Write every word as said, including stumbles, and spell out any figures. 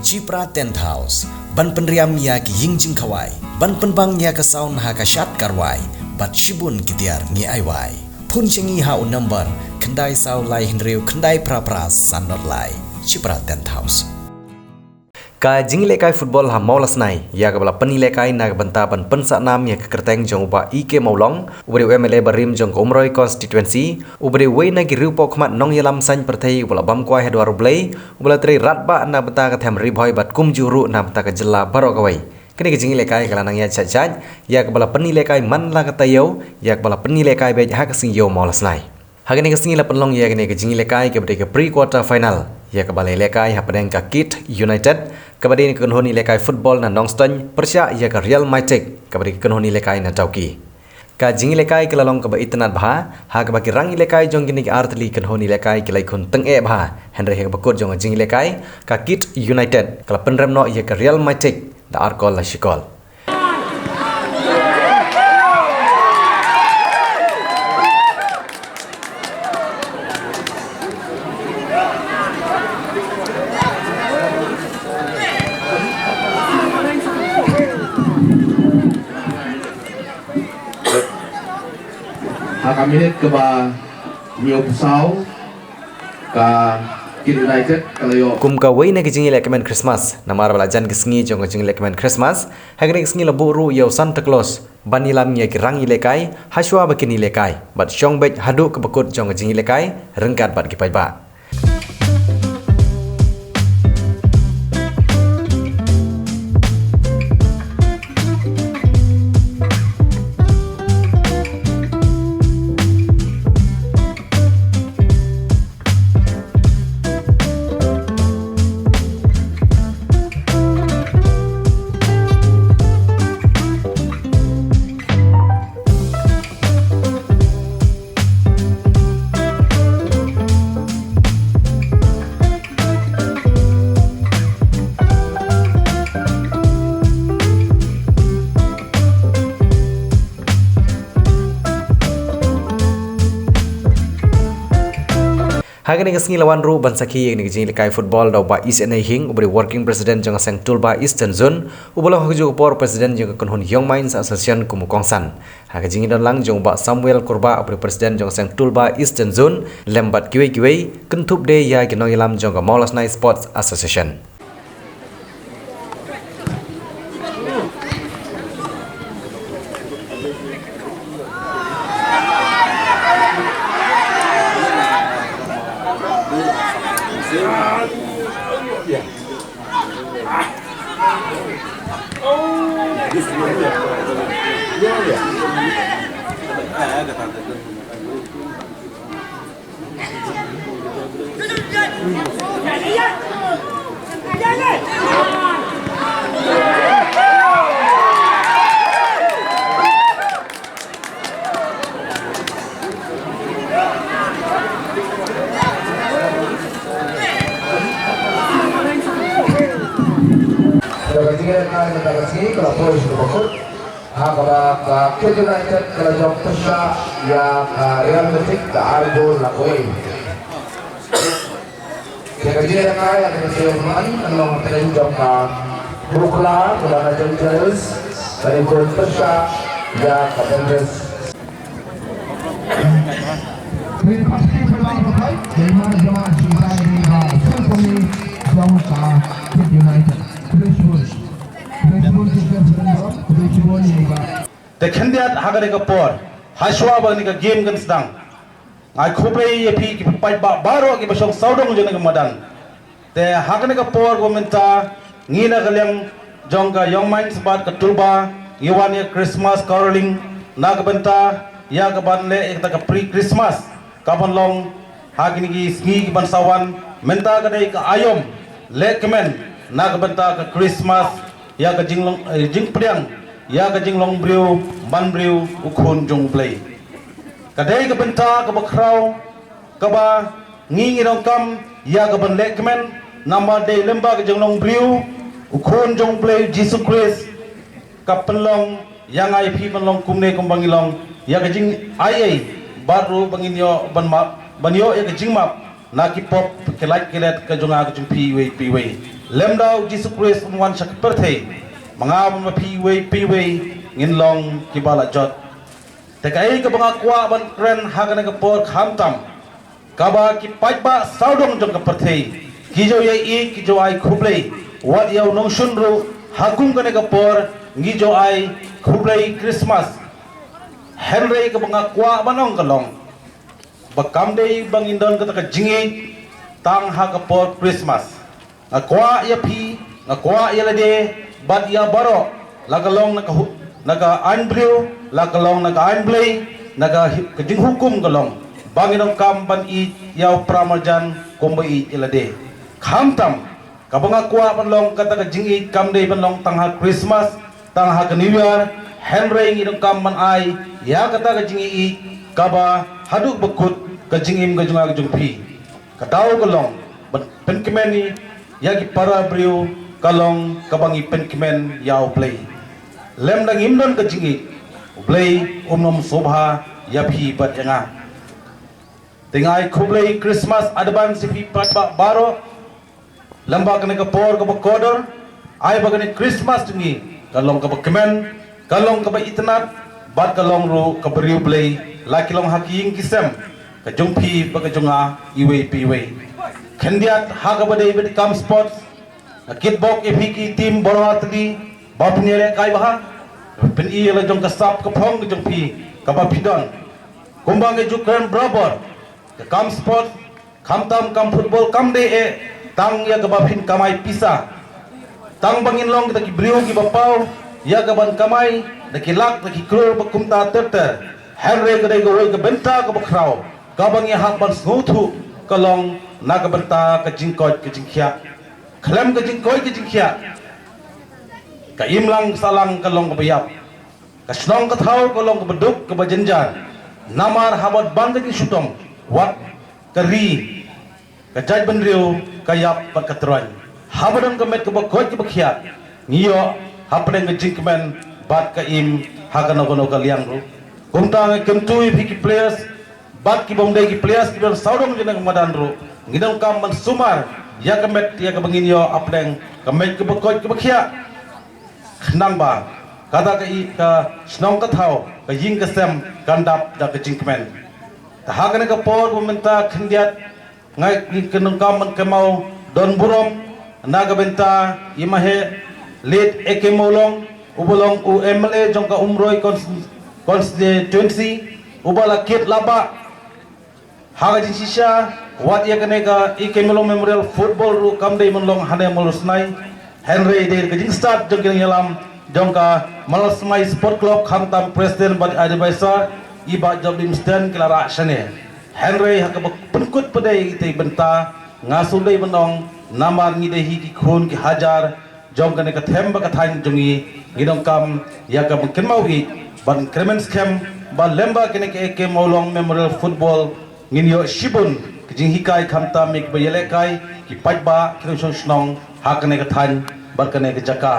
Chipra Tent House, ban pynriam ïa ki ïing jingkhawai, ban pynbang ïa ka sound ha ka shad ka rwai, bad shibun ki tiar ngi ai wai. Phone sha ngi ha u number khyndai saw lai hynriew khyndai phra phra san dot lai. Chipra Tent House. Ka jingïalehkai football ha Mawlasnai, ïa kaba la pynïalehkai na ka bynta ban pynsah nam ïa ka kyrteng jong u Bah E K Mawlong, uba dei u M L A barim jong ka Umroi constituency, uba dei uwei na ki riewpawkhmat nongïalam saiñ pyrthei uba la bam kwai ha dwar U Blei, uba la trei radbah na ka bynta ka them Ri Bhoi bad kumjuh ruh na ka bynta ka jylla baroh kawei. Kane ka jingïalehkai ka la nang ïaid shait shait, ïa kaba la pynïalehkai man la ka taïew, ïa kaba la pynïalehkai beit ha ka Sngi Ïew Mawlasnai. Ha kane ka sngi la pynlong ïa kane ka jingïalehkai kaba dei ka pre quarter final, ïa kaba la ïalehkai hapdeng ka Kit United, kaba dei ka kynhun ïalehkai football na Nongstoiñ, pyrshah ïa ka Real Maitik, kaba dei ka kynhun ïalehkai na Tawki. Ka jingïalehkai ka la long kaba itynnad bha, ha kaba ki rangïalehkai jong kine ki artylli kynhun ïalehkai ki la ïakhun tyngeh bha, hynrei ha kaba kut jong ka jingïalehkai, ka Kit United ka la pynrem noh ïa ka Real Maitik da ar kol la shi kol. Ha ka minit kaba hynñiewphew saw, ka Kit United ka la ïoh. Kum kawei na ki jingïalehkmen Christmas, namar ba la jan ki sngi jong ka jingïalehkmen Christmas, ha kane ka sngi la buh ruh ïa u Santa Claus ban ïalam ïa ki rangïalehkai, ha shuwa ba kin ïalehkai, bad shong beit haduh kaba kut jong ka jingïalehkai, ryngkat bad ki paidbah. Ha kane ka sngi la wan ruh ban sakhi ïa kane ka jingïalehkai football da u Bah Isynei Hing, uba dei Working President jong ka Seng Tulba Eastern Zone, uba long ha kajuh ka por President jong ka kynhun Young Minds Association kum u kongsan. Ha ka jingïadon lang jong u Bah Samuel Kurbah, uba dei President jong ka Seng Tulba Eastern Zone, lem bad kiwei kiwei, kynthup de ïa ki nongïalam jong ka Mawlasnai Sports Association. Ka jingïalehkai mynta ka sngi ka la poi sha kaba kut, ha kaba ka Kit United ka la jop pyrshah ïa ka Real Madrid da ar gol la kawei. Ka jingïalehkai ha kane ka sien mynta ka long hapdeng jong ka Bukla, ka la na jong Charles, ka dei gol pyrshah ïa ka Benders. Te khyndiat ha kane ka por, ha shuwa ba kane ka game kan sdang, nga ai khublei ïa phi ki paidbah baroh kiba shong sawdong jong kane ka madan. Te ha kane ka por ba mynta ngi na ka liang jong ka Young Minds bad ka Tulba ngi wan ïa Christmas caroling na ka bynta ïa ka ban leh ïa kata ka pre Christmas ka ban long ha kine ki sngi ki ban sa wan. Mynta ka dei ka aïom lehkmen na ka bynta ka Christmas ïa ka jinglong, eh, jingpdiang ïa ka jinglong briew ban briew u khun jong U Blei. Ka dei ka bynta kaba khraw kaba ngi ngi donkam ïa ka ban lehkmen, namar dei lem bad ka jinglong briew u khun jong U Blei Jisu Khrist ka pynlong ïa nga ïa phi ban long kumne kumba ngi long ïa ka jingai ei bad ruh ba ngin ïoh ban map, ban ïoh ïa ka jingmap na ki pop ki lait ki let ka jong nga ka jong phi iwei pa iwei. Lymda u Jisu Khrist um wan sha ka pyrthei, ma nga bad ma phi iwei pa iwei ngin long kiba la jot. Te kaei kaba nga kwah ban kren ha kane ka por khamtam, kaba ki paidbah sawdong jong ka pyrthei ki ju ïa ïeit, ki ju ai khublei, wat ïa u nongshun ruh ha kum kane ka por ngi ju ai khublei Christmas. Hynrei kaba nga kwah ban ong ka long ba kam dei ba ngin don kata ka jingïeit tang ha ka por Christmas. Nga kwah ïa phi, nga kwah ïa lade bad ïa baroh, la ka long na ka hu-, na ka aiñ briew, la ka long na ka aiñ Blei, na ka hi-, ka jinghukum ka long ba ngin ym kam ban ïeit ïa u para marjan kumba ïeit ïa lade. Khamtam, kaba nga kwah ban long kata ka jingïeit kam dei ban long tang ha Christmas, tang ha ka New Year, hynrei ngin ym kam ban ai ïa kata ka jingïeit kaba haduh ba kut ka jingim ka jong nga ka jong phi. Ka daw ka long ban pynkmen ïa ki para briew ka long kaba ngi pynkmen ïa U Blei. Lymda ngim don ka jingïeit, U Blei um nym sngewbha ïa phi bad ïa nga. Te nga ai khublei Christmas advance ïa phi paidbah baroh. Lem bad kane ka por kaba kordor, ai ba kane Christmas jong ngi ka long kaba kmen, ka long kaba itynnad, bad ka long ruh kaba riewblei, la ki long ha ki ïing ki sem ka jong phi bad ka jong nga iwei pa iwei. Khyndiat ha kaba dei bad kam sports, nga kitbok ïa phi ki team baroh artylli ba phin ïalehkai bha, phin ïa la jong ka sap ka phong ka jong phi kaba phi don. Kumba nga ju kren barabor, ka kam sports, khamtam kam football kam dei eh tang ïa kaba phin kamai pisa. Tang ba ngin long kita ki briew kiba paw ïa kaban kamai da ki lak da ki klur ba kumta ter ter. Hynrei ka dei kawei ka bynta kaba khraw kaba ngi hap ban sngewthuh ka long na ka bynta ka jingkoit ka jingkhiah. Khlem ka jingkoit ka jingkhiah, ka imlang sahlang ka long kaba ïap. Ka shnong ka thaw ka long kaba duk kaba jynjar. Namar haba ban ka jingshitom, wat ka ri, ka jaitbynriew ka ïap bad ka troiñ. Haba don ka met kaba koit kaba khiah, ngi ïoh hapdeng ka jingkmen bad ka im ha kano kano ka liang ruh. Kumta nga kyntu ïa phi ki players bad ki bym dei ki players kiba don sawdong jong ka madan ruh, ngi donkam ban sumar ïa ka met ïa kaba ngin ïoh hapdeng ka met kaba koit kaba khiah. Khnang ba kata ka i-, ka shnong ka thaw, ka ïing ka sem kan dap da ka jingkmen. Te ha kane ka por ba mynta khyndiat, nga, ngi kynnoh kam ban kynmaw don burom na ka bynta i Maheh Late A K Mawlong, uba long u M L A jong ka Umroi cons-, constituency, uba la kit la bah ha ka jingshisha. Wat ïa kane ka A K Mawlong Memorial Football ruh kam dei ban long hane Mawlosnai, hynrei dei ka jingstad jong ki nongïalam jong ka Mawlosnai Sport Club, khamtam president bad advisor i Bah Joblim Sten ki la rah shane. Hynrei ha kaba pynkut pat dei ita i bynta, nga shu dei ban ong, namar ngi dei hi ki khun ki hajar jong kane ka them bad ka thaiñ jong ngi, ngi donkam ïa ka ban kynmaw ïa, ban kyrmen skhem ba lem bad kane ka A K Mawlong Memorial Football ngin ïoh shibun ka jinghikai, khamtam ïa kiba ïalehkai, ki paidbah, ki nongshong shnong ha kane ka thaiñ bad kane ka jaka.